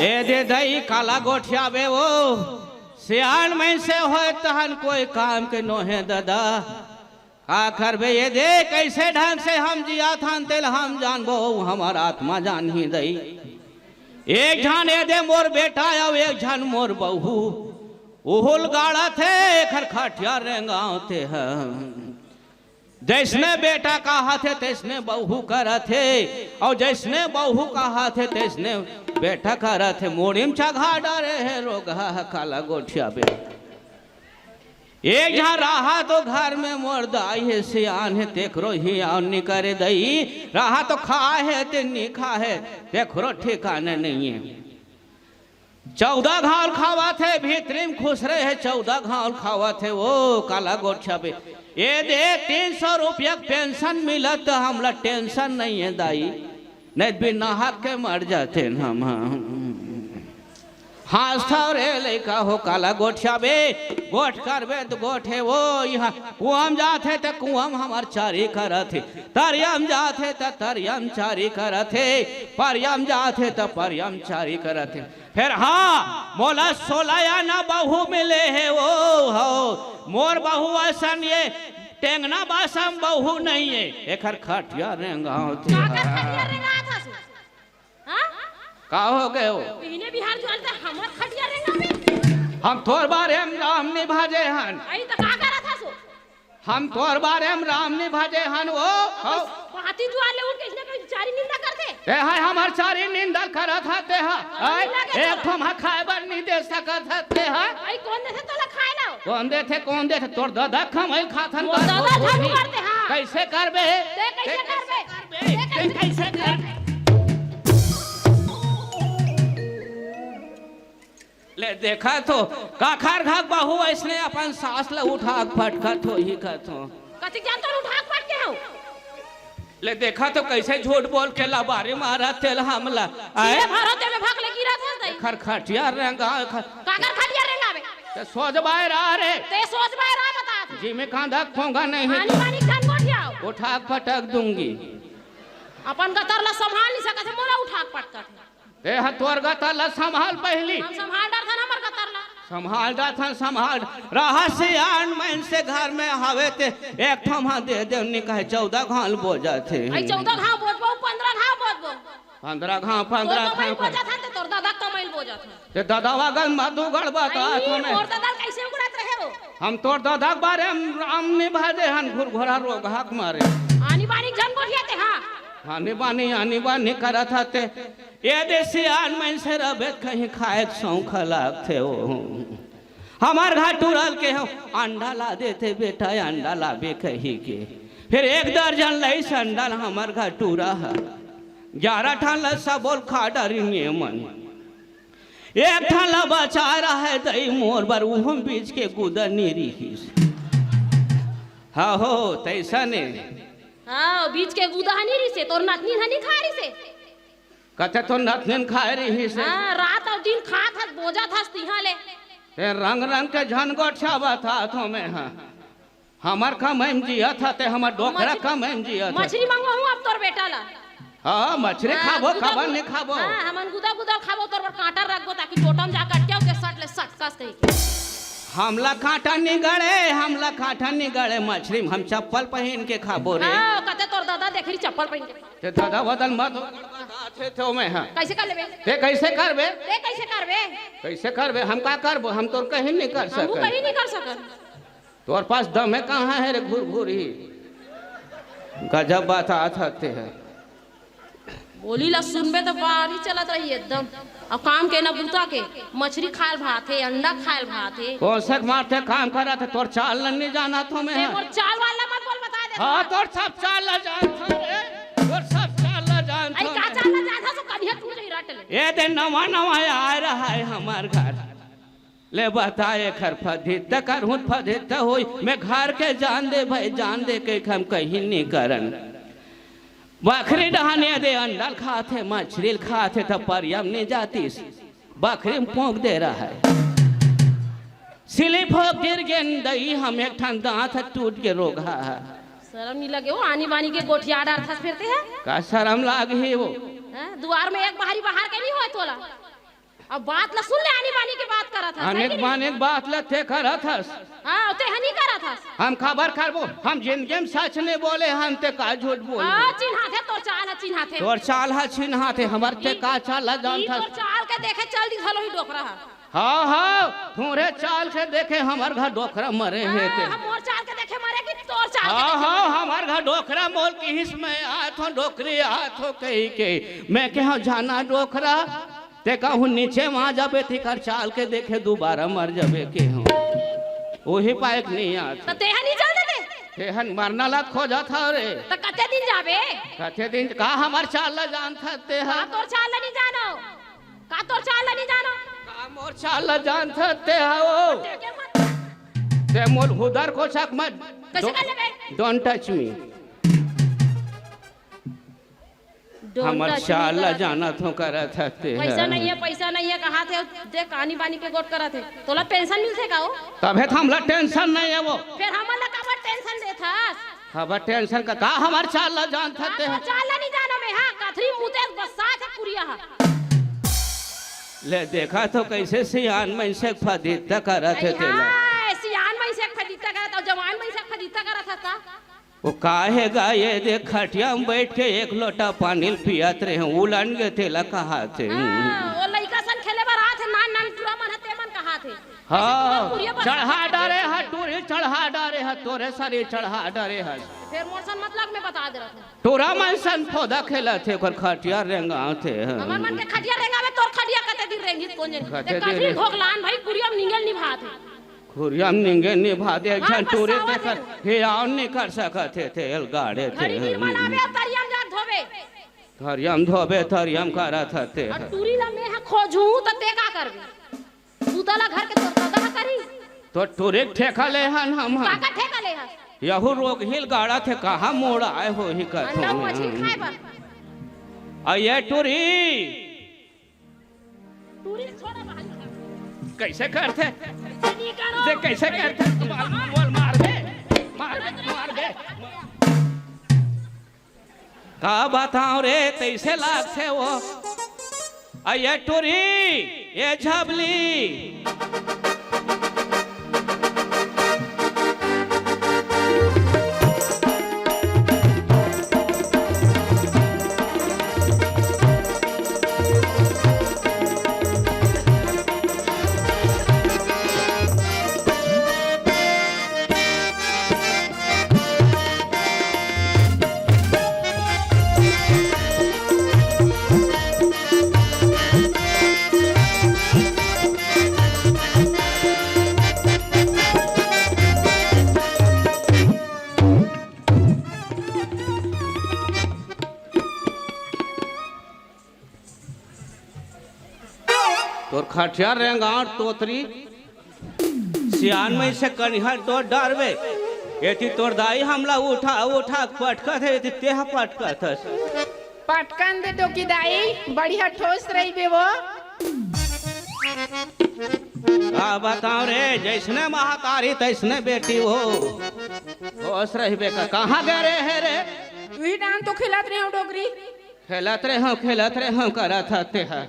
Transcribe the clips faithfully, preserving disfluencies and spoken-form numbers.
ए दे दई, काला गोठियाबे ओ, सियान मइनसे होय तहन कोई काम के नोहे ददा। का करबे ए दे, कइसे ढंग से हम जियाथन तेला हम जानबो, हमर आत्मा जानही दई। एक झन ए दे मोर बेटा अउ एक झन मोर बहू, उहुल गाड़त हे, एखर खटिया रेंगावत हे। जइसने बेटा कहत हे, तइसने बहू करत हे, अउ जइसने बहू कहत हे, तइसने बेटा करत हे। मुड़ी म चघा डारे हे रोगहा ह, काला गोठियाबे। एक झन रहा तो घर में मोर दाई हे, सियान हे, तेखरो हियाव नी करे दई। रहा तो खाहे ते नी खाहे, तेखरो ठिकाने नइये। चौदह घांव ल खावत हे, भीतरी म खुसरे हे, चौदह घांव ल खावत हे, ओ काला गोठियाबे। ए दे, तीन सौ रुपया के पेंशन मिलत त हमला टेंशन नइये दाई, नइ त बिना हक के मर जातेन हम। हाँसथव रे लइका हो, काला गोठियाबे, गोठ करबे त गोठ हे ओ, इहाँ कुआं म जाथे त कुआं म हमर चारी करत हे, तरिया म जाथे त तरिया म चारी करत हे, परिया म जाथे त परिया म चारी करत हे। फेर हाँ, मोला सोलह आना बहू मिले हे ओ हो, मोर बहू असन ये टेंगना बासा म बहू नइये, एखर खटिया रेंगावत हे। काकर खटिया रेंगावत हस? हाँ? का हो गे ओ? बिहने बिहान जुआल त हमर खटिया रेंगाबे। हम तोर बारे म राम नी भजे हन। अई त का करत हस ओ? हम तोर बारे म राम नी भजे हन ओ, हो। पहाती जुआर ले उठ के अइसने कोई चारी निंदा करथे? तेहा हमर चारी निंदा करत हस तेहा। अरे, अई, मिला के एक चला। ठो हम खाए बर नी दे सकत हस तेहा। अई, कोन देथे तोला खाए ला? कोन देथे, कोन देथे? तोर ददा कमइल खाथन मोर का ददा झन करथे, हाँ। कइसे करबे? ते कइसे करबे? ते कइसे करबे? ले देखत हो, काखर घर बहू अइसने अपन सास ल उठा के पटकत होही कथों। कतिक जान तोर उठा के पटके हंव? ले देखत हो कइसे झूठ बोल के लबारी मारत तेला हमला। आय? भरो ते में भक ले गिरत हस दई। एखर खटिया रेंगा, एखर काकर खटिया रेंगाबे? ते सोझ बाय रहा रे। ते सोझ बाय रहा बतात। जी में कांदा खोंगा नहीं। आनी बानी झन गोठियाव। उठा के पटक दूंगी। अपन गतर ला संभाल नी सकत हे, मोला उठा के पटकत हे। तेहा तोर गतर ला संभाल पहिली। हम संभाल डरथन हमर गतर ला। संभाल डरथन, संभाल। रहा सियान मइनसे घर में हवे ते एक ठो म दे देव नी कहे चौदह घांव ल बोजथे। अई चौदह घांव बोजबो, पंद्रह घांव बोजबो। पंद्रह घांव, तोर पंद्रह कमइल घांव। बोजत हन ते तोर ददा कमइल बोजत हन। ते ददा वगन मधुगढ़ बतात हमें। मोर ददा कइसे उगड़त रहे हो? हम तोर ददा के बारे म राम नी भजे हन, घुरघुरा रोगहा के मारे। आनी बानी झन गोठियाथे, हाँ। आनी बानी, आनी बानी करत हस ते। ए दे सियान मइनसे रबे त कहीं खाए के सौंख लागथे ओ। हमर घर टूरा ल केहेंव, अंडा ला देते बेटा, अंडा लाबे कहि के। फेर एक दर्जन लइस अंडा ल हमर घर टूरा ह। ग्यारह ठन ल सबो ल खा डारिन ये मन। एक ठन ला बचाय रहय दई मोर बर, उहू म बीच के गुदा नी रिहिस। हाँ हो, तइसने। हाँ, बीच के गुदा ह नी रिहिसे, तोर नतनीन ह नी खाय रिहिसे। कथे तोर नतनीन खाय रिहिसे। हाँ, रात अउ दिन खात हस, बोजत हस तिहां ले। ते रंग रंग के झन गोठियावत हस तो में, हाँ। हमर कमई म जियत हस ते, हमर डोकरा मछरी, कमई म जियत हस। मछरी मंगवाहूं अब तोर बेटा ला। हाँ, मछरी हाँ, खाबो, गुदा काबर गुदा, नी खाबो? हाँ, हमन गुदा गुदा खाबो, तोर बर कांटा रखबो, ताकि टोटम जा कटिया के सट ले सटकस कहिके। हमला कांटा नी गड़े, हमला कांटा नी गड़े, मछरी म हम चप्पल पहिन के खाबो रे। हाँ, कथे तोर ददा देखही चप्पल पहिन के। ते ददा वदन मत हो, थे तो में, हाँ। कइसे कर लेबे? ते कइसे करबे? ते कइसे करबे? कइसे करबे? हम का करबो? हम तोर कहीं नी कर हमहू सकन। कहीं नी कर सकन। तोर पास दमे कहाँ हे रे घुरघुरी? गजब बतात हस ते ह। बोली ला सुनबे त बाहरी चलत रही एकदम। अब काम के ना बूता के, मछरी खाय ल भाथे, अंडा खाय ल भाथे। कोन से मारथे काम करत हे, तोर चाल ल नी जानत हों में ते ह। मोर चाल वाल ला मत बोल, बता दे हाँ, तोर सब चाल ल जानत हों रे, तोर सब चाल ल जानत हों का में। चाल ल जानत हों, कनिहा टूट जाही रट ले। ए दे नवा नवा आय रहय हमर घर। ले बता एखर फदित करहूं त फदित होई। में घर के जान दे भई, जान दे के हम कहीं नी करन। बखरी डहन ए दे अंडा ल खाथे, मछरी ल खाथे त परिया म नी जातिस। बखरी म पोंक दे रहय। सिलिप हो गिर गेन दई, हम एक ठन दांत ह टूट गे रोगहा ह। सरम नी लगे ओ, आनी बानी के गोठिया डारथस फेर ते ह। का सरम लागही ओ? हैं? दुवार में एक बहारी बहार के नी होय तोला। अब बात ला सुन ले, आनी बानी के बात करत हस, है कि अनेक नहीं? बानेक बात ला ते करत हस। हाँ, ते हनी करत हस। हम खबर करबो, हम जिंदगी में सच नहीं बोले हन, ते का झूठ बोल हाँ, चिन्हाथे, तोर चाल ह चिन्हाथे। तोर चाल ह चिन्हाथे, हमर ते ई, का चाल ला ई जानत हस? तोर चाल के देखे चल दी घलो ही डोकरा ह। हाँ, हाँ, तोरे चाल के देखे हमर घर डोकरा मरे हे हाँ, ते। हम मोर चाल के देखे मरे कि तोर चाल के हाँ, देखे हाँ, मरे? हमर घर डोकरा मोल किहिस मैं आथो डोकरी आथो कही के। मैं कहा जाना डोकरा, ते कहूँ नीचे वहाँ जाबे, तेकर चाल के देखे दुबारा मर जाबे के हूँ। ओही पाए के नहीं आत। त तेहा नहीं चल देते? तेहन मरना ला खोजत हव रे। त कते दिन जाबे? कते दिन? का हमर चाल ला जानत हस तेहा? का तोर चाल ला नहीं जानो? का तोर चाल ला नहीं जानो? का मोर चाल ला जानत हस तेहा ओ? तेके मत। ते मोर हुदर कोचक मत। कैसे कर लेबे? Don't touch me। Don't हमर touch चाल me ला करत। जानत हो करत हस ते पैसा ह। नहीं है, पैसा नहीं है, कहा थे? देख, आनी बानी के गोठ करत हे। तोला पेंशन मिलथे का ओ? तभे तो हमला टेंशन नहीं है वो। फिर हमन ला काबर टेंशन देत हस? हमर टेंशन का, का हमर चाल ला जानत हस ते ह? का चाल ला नहीं जानो मैं, हाँ, कथरी मुते बस्सा थे कुरिया हा। ले देखा तो कैसे सियान मन से फदित्ता करत हे अई तेला। हाँ, सियान मन से फदित्ता करत, अउ जवान मन से फदित्ता करत हस का? वो काहे गा, ये देख, खटिया में बैठ के एक लोटा पानी ल पियत रहे, उलन गे तेला कहाथे। हाँ, वो लइका सन खेले बर आथे, नान नान टूरा मन ह, ते मन कहाथे। हाँ, ऐसे तो पूरिया पर चढ़ा डारे ह, टूरी चढ़ा डारे ह, तोरे सरी चढ़ा डारे ह। फिर मोर सन मतलब मैं बता दे रहा हूँ। टूरा मन सन फोदा खेलत हे, ओकर खटिया रेंगाथे। हमर मन के खटिया रेंगावे, तोर खटिया कते दिन रेंगिस, कोन जनी? कते ते दिन कथी रे? ढोकलान भाई, कुरिया में निंगेल निभात हे। खुरिया म निंगे निभा दे, एक झन टूरी बस्सावत तेकर हे। हे आउन नइ कर सकत हे, तेल गाड़े थे। घड़ी बीर मनावे, तरिया म जाके धोबे। तरिया म धोबे, तरिया म करत हते। अउ टूरी ला मैं ह खोजहूँ, त ते का करबे? तू तला घर के तोर ददा ह करही। तो टूरी के ठेका ले हन हम, हम। काकर ठेका ले हस? यहू रोगही ल गाड़त हे, कहाँ मोड़ आए होही कथों। अंडा मछली खाए बर। अ ये टूरी, टूरी छोड़ा बाहर। कैसे करथे? नहीं करो। दे, कैसे करथे? मार, मार, मार दे। मार दे, मार दे। का बताओ रे, तैसे लागथे वो। अ ये टूरी, ये झबली। तोर खटिया रेंगाड़ तोतरी, सियान मइसे कनिहा डोर डारबे। एती तोर दाई हमला उठा, उठा के पटकत हे, एती तेहा पटकत हस। पटकन दे डोकी दाई, बढ़िया ठोस रहिबे वो। का बताओ रे, जैसने महतारी तैसने बेटी वो। ठोस रहिबे का, कहाँ गे रहे हे रे? उही डान तो खेलत रहे हो डोकरी। खेलत रहे हो, खेलत रहे हो, करत हते ह।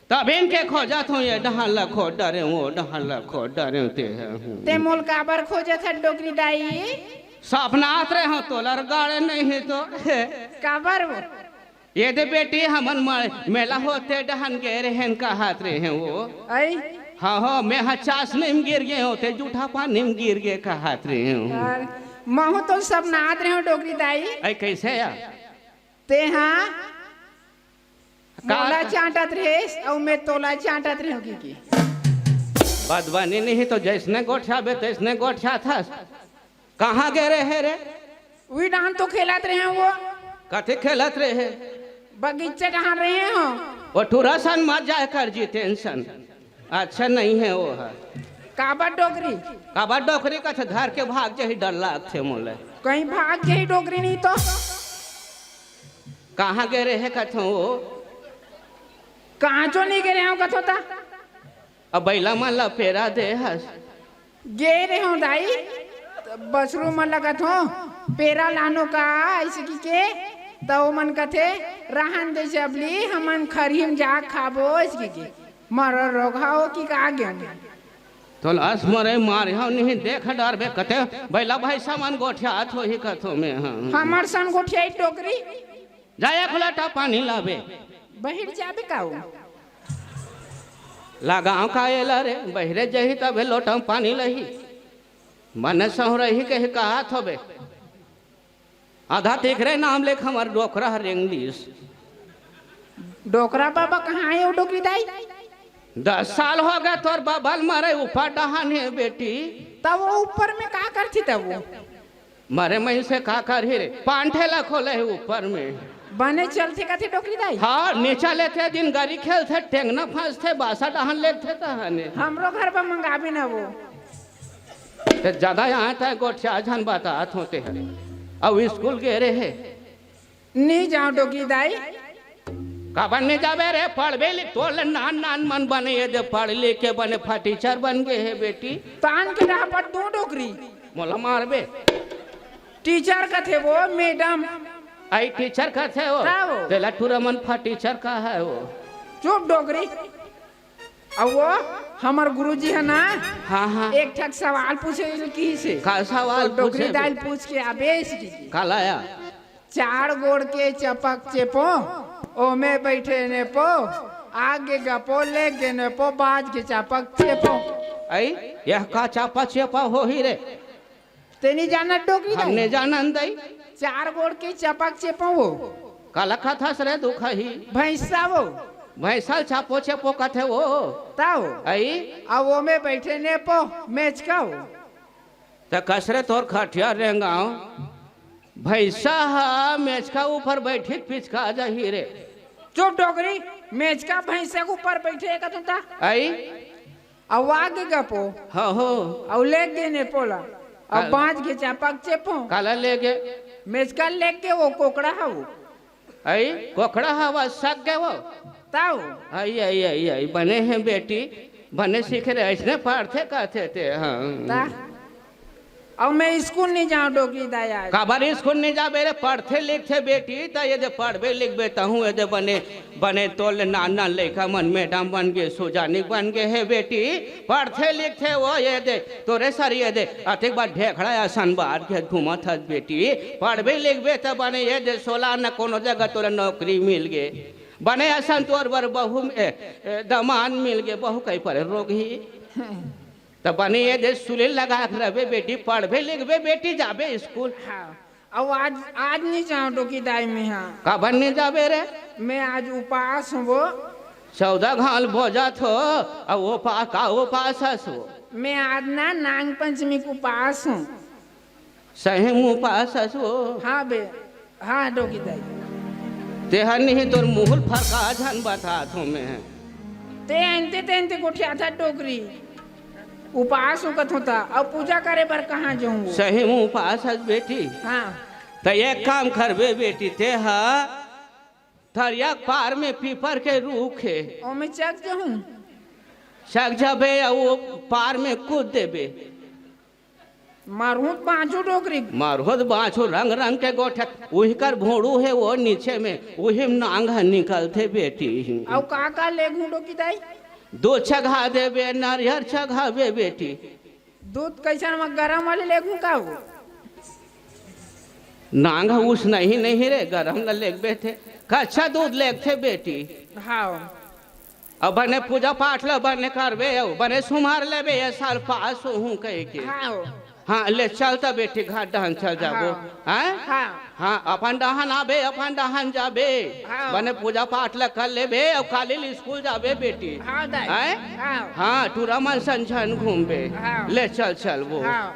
तब इनके खोजत हूँ, ये डहन ला खोज डरे, वो डहन ला खोज डरे, ते ह। ते मोल काबर खोजत ह डोकरी दाई? सपना आत रहे हो, तोला गाड़े नहीं हे तो। काबर वो? ये दे बेटी, हमन म-, मेला होते डहन गे रहेन कहत रहे हो। अई? हाँ, हो, मैं ह चास में गिर गए होते, जूठा पानी में गिर गए कहत रहे हो। अरे, महू तो सपना आत रहे हो डोकरी दाई। अई, कैसे या? तेहा का मोला चांटत रहेस अउ मैं तोला चांटत रहेंव की, की? बदबनी नहीं तो जैसने गोठियाबे तैसने गोठियाथस। कहाँ गे रहे रे? उही डाहन तो खेलत रहे हो। कथे खेलत रहे? बगीचा डाहन रहे हो। वो टूरा सन मत जाए कर जितेन सन। अच्छा नहीं है वो ह। काबर डोकरी? काबर डोकरी कथे धर के भाग जाही डर लागथे मोला। कहीं भाग जाही डोकरी नहीं तो। कहाँ गे रहे कथों वो? कहाँ चो नहीं गे रहे हो कथों ता? अब बैला मन ला पेरा दे हस। गे रहे हो दाई, बछरू मन ला कथों, पेरा लानो का, ऐसे की के, त ओ मन कथे, "रहन दे जबली, हमन खरही म जा खाबो," ऐसे की के। मर रोगहा हो कि का गेन? तोला अस मरे मार हव नहीं देख डरबे कते। बैला भैंसा मन गोठियात होही कथो में, हाँ। हमर सन गोठियाई डोकरी। जा एक लोटा पानी लाबे। बहिर जाबे का हो? लगाव का एला रे, बहिरे जही तबे लोटा पानी लही। मने सहु रही कही कहत होबे। आधा तेखरे नाम लेख हमर डोकरा ह रेंग दिस। डोकरा बाबा कहाँ हे ओ डोकरी दाई? दस साल हो गए तोर बाबा ल मरे ऊपर डहान हे बेटी। तब वो ऊपर में का करथी तब वो? मरे मइनसे का करही रे, पांठे ला खोले हे ऊपर में। बने चलथे कथे डोकरी दाई? हाँ, नीचा लेथे दिन गारी खेलथे, टेंगना फांसथे, बासा डहान लेथे तहने। हमरो घर पर मंगाबे न वो। ते ज्यादा यहाँ तक गोठिया झन बतात होते हैं। अब स्कूल गे रहे। नी जाव डोकरी दाई। काबर नी जाबे रे, पढ़बे लिख, तोर ले नान नान मन बने, ये दे पढ़ लिख के बने फटीचर बन गे हे बेटी। तान के डहापट दो डोकरी। मोला मारबे। टीचर कथे वो, मैडम। आई टीचर कथे वो। का वो? तेला टूरा मन फटीचर का हे वो। चुप डोकरी। अब वो हमर गुरुजी हे ना, हाँ, हाँ। एक ठक सवाल पूछे ल किहिसे। का सवाल तो डोकरी पूछे? दाई ल पूछ के आबे इसकी। का लाया? चार गोड़ के चपक चेपो, ओमे बैठे नेपो, आगे गपो, ले गे नेपो, बाज के चपक चेपो। आई, यह का चापा चेपा होही रे? ते नी जानत डोकरी हम दाई? नी जानन दाई। चार गोड़ के चपक चेपो वो। काला कथस रे दुखही? भैंसा वो। भैंसा ल चापो चेपो कथे वो। ताओ। आई? अब ओमे बैठे नेपो, मेचका वो। त कस रे तोर खटिया रेंगाव? भैंसा ह मेचका ऊपर बैठी त पिचका जाही रे। चुप डोकरी, मेचका भैंसा के ऊपर बैठे हे कथों त? आई? अउ आगे गपो। हाँ हो। अउ ले गे नेपो ला। अउ काला? बाज के चापक चेपो। काला ले गे? मेचका ले गे वो कोकड़ा हव। आई, कोकड़ा हवा सक गे वो। ताऊ। आई, आई, आई, आई, बने हे बेटी, बने सीखे रे, अइसने पढ़थे कथे ते, हाँ। ता। अउ मैं स्कूल नी जाव डोकरी दाई आज। काबर स्कूल नी जाबे रे, पढ़थे लिखथे बेटी, त ये दे पढ़बे लिखबे तहूँ ये दे बने बने तोर ले नान नान लइका मन मैडम बन गे, सुजानिक बन गे हे बेटी, पढ़थे लिखथे वो ये दे, तोरे सर ये दे, अतेक बार ढेखड़ा असन बार के घूमत हस बेटी, पढ़बे लिखबे त बने ये दे सोला न कोनो जगह तोला नौकरी मिल गे, बने असन तोर बर बहू, ए, ए, दमांद मिल गे, बहू कही परे रोगही। त बने ये दे सुली लगा के रहबे बेटी, पढ़बे लिखबे बेटी, जाबे स्कूल। हाँ। अउ आज, आज नी जाव डोकरी दाई मैं हा। काबर नी जाबे रे? मैं आज उपास हूँ वो। चौदह घाल बोजत हो, अउ उपास का उपास हस वो? मैं आज ना नांग पंचमी के उपास हूँ। सही में उपास हस वो? हाँ बे, हाँ डोकरी दाई। तेहर नहीं तोर मुहुल फरका झन बतात हूँ मैं। ते अंते ते अंते गोठियाथा डोकरी। उपास हूँ कथों त, अउ पूजा करे बर कहाँ जाहूँ? सही में उपास हस बेटी। हाँ। त एक काम करबे बेटी, ते ह तरिया के पार में पीपर के रूख हे। ओमे चघ जाहूँ। चघ जाबे अउ वो पार में कूद देबे। मारहूँ त बाँचहूँ डोकरी। मारहूँ त बाँचहूँ, रंग रंग के गोठिया, उही कर भोंड़ू हे वो नीचे में, उही में नांग ह निकलथे बेटी। अउ का का लेगहूँ डोकरी दाई? दूध चघा देबे, नरियर चघाबे बेटी। दूध कइसन म गरम वाले लेगहूँ का वो? नांग ह उसनही नहीं रे, गरम ल लेगबे ते। कच्चा दूध लेगथे बेटी। हाँ। अब बने पूजा पाठ ल बने करबे, अउ बने सुमार लेबे, ये साल पास होहूँ कहिके। हाँ। हाँ, ले चल त बेटी, घर डहन चल जाबो। हाँ। हैं? हाँ। हाँ, अपन डहन आबे, अपन डहन जाबे। हाँ। बने पूजा पाठ ल कर लेबे, अउ काली ल स्कूल जाबे बेटी। हाँ, दाई। हैं? हाँ। हाँ, टूरा मन सन झन घूमबे। हाँ। ले चल, चलबो। हाँ।